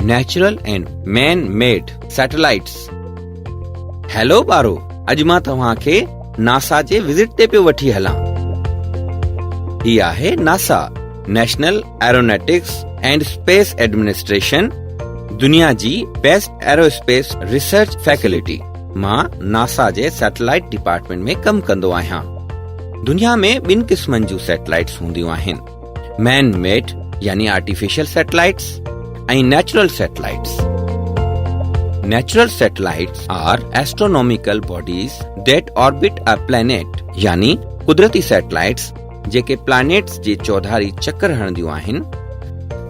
Natural and man made satellites. Hello ٻارو، اڄ مان توهان کي ناسا جي وزٽ تي پيو وٺي هلان. هي آهي NASA, National Aeronautics and Space Administration, دنيا جي بيسٽ ايرواسپيس ريسرچ فيڪلٽي. مان ناسا جي سيٽلائيٽ ڊپارٽمينٽ ۾ ڪم ڪندو آهيان. دنيا ۾ ٻن قسمن جون سيٽلائيٽس هونديون آهن، مين ميڊ يعني artificial satellites ۽ natural satellites. Natural satellites are astronomical bodies that orbit a planet يعني قدرتي سيٽلائيٽس جيڪي پلانيٽس جي چوڌاري چڪر هڻنديون آهن.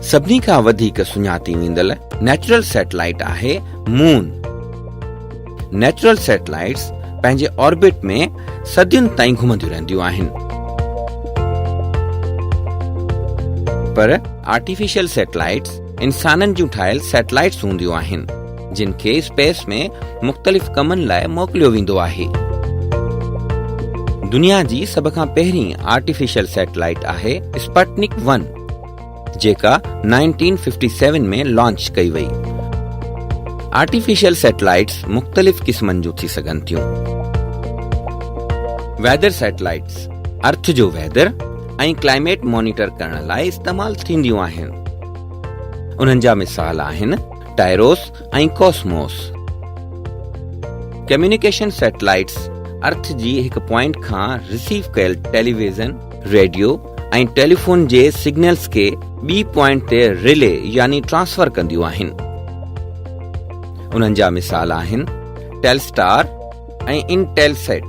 سڀني کان وڌيڪ سڃاتي ويندل نيچرل سيٽلائيٽ آهي مون. نيچرل سيٽلائيٽس پنهنجي آربٽ ۾ صدين تائين گهمنديون رهنديون آهن. پر آرٽيفيشل سيٽلائيٽس انسانن جون ٺاهيل سيٽلائيٽس هونديون آهن، جن کي اسپيس ۾ مختلف ڪمن لاء موڪليو ويندو آهي. دنيا جي سڀ کان پهرين آرٽيفيشل سيٽلائيٽ آهي اسپٽنڪ ون، جيڪا 1957 ۾ لانچ ڪئي وئي. آرٽيفيشل سيٽلائيٽس مختلف قسمن جون ٿي سگهن ٿيون. ويدر سيٽلائيٽس ارٿ جو ويدر ۽ ڪلائميٽ مانيٽر ڪرڻ لاء استعمال ٿينديون آهن. انهن جا مثال آهن ٽائروس ۽ ڪوسموس. ڪميونيڪيشن سيٽلائيٽس ارٿ جي هڪ پوائنٽ کان رسيو ڪيل ٽيليويزن، ريڊيو ۽ ٽيليفون جي سگنلز کي ٻي پوائنٽ تي رلي يعني ٽرانسفر ڪنديون آهن. انهن جا مثال آهن ٽيلسٽار ۽ انٽيلسيٽ.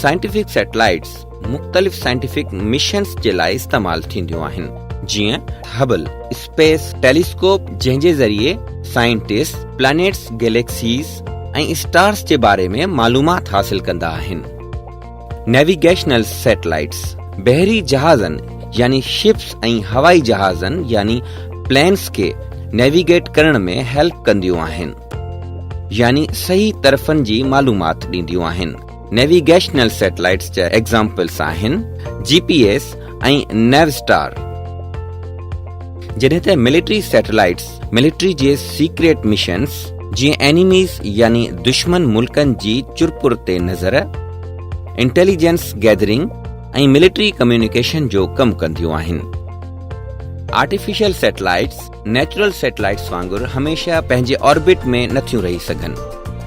سائنٽيفڪ سيٽلائيٽس مختلف سائنٽيفڪ مشنز جي لاء استعمال ٿينديون آهن جيئن هبل اسپيس ٽيليسڪوپ جنهن جي ذريعي سائنٽسٽ پلانيٽس، گيليڪسيز ۽ اسٽارز جي باري ۾ معلومات حاصل ڪندا آهن. نيويگيشنل سيٽلائيٽس بحري جهازن يعني شپس ۽ هوائي جهازن يعني پلينز کي نيويگيٽ ڪرڻ ۾ هيلپ ڪنديون آهن يعني صحيح طرفن جي معلومات ڏينديون آهن. نيويگيشنل سيٽلائيٽس جا ايگزامپلس آهن جي پي ايس ۽ نيوسٽار. جڏهن ته ملٽري سيٽلائيٽس ملٽري جي سيڪريٽ مشنز جيئن اينيميز يعني دشمن ملڪن جي چرپر تي نظر، انٽيليجنس گيدرنگ ۽ ملٽري ڪميونيڪيشن جو ڪم ڪنديون آهن. آرٽيفيشل سيٽلائيٽس نيچرل سيٽلائيٽس وانگر هميشه پنهنجي آربٽ ۾ نٿيون رهي سگهن.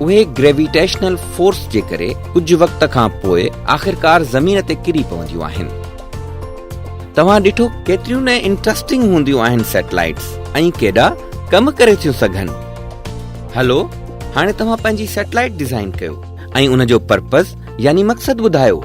اهي گريويٽيشنل فورس جي ڪري ڪجهه وقت کان پوء آخرڪار زمين تي ڪري پونديون آهن. توهان ڏٺو ڪيتريون نه انٽرسٽنگ هونديون آهن سيٽلائيٽس ۽ ڪيڏا ڪم ڪري ٿيون سگهن. هلو هاڻي توهان پنهنجي سيٽلائيٽ ڊزائين ڪيو ۽ ان جو پرپز يعني مقصد ٻڌايو.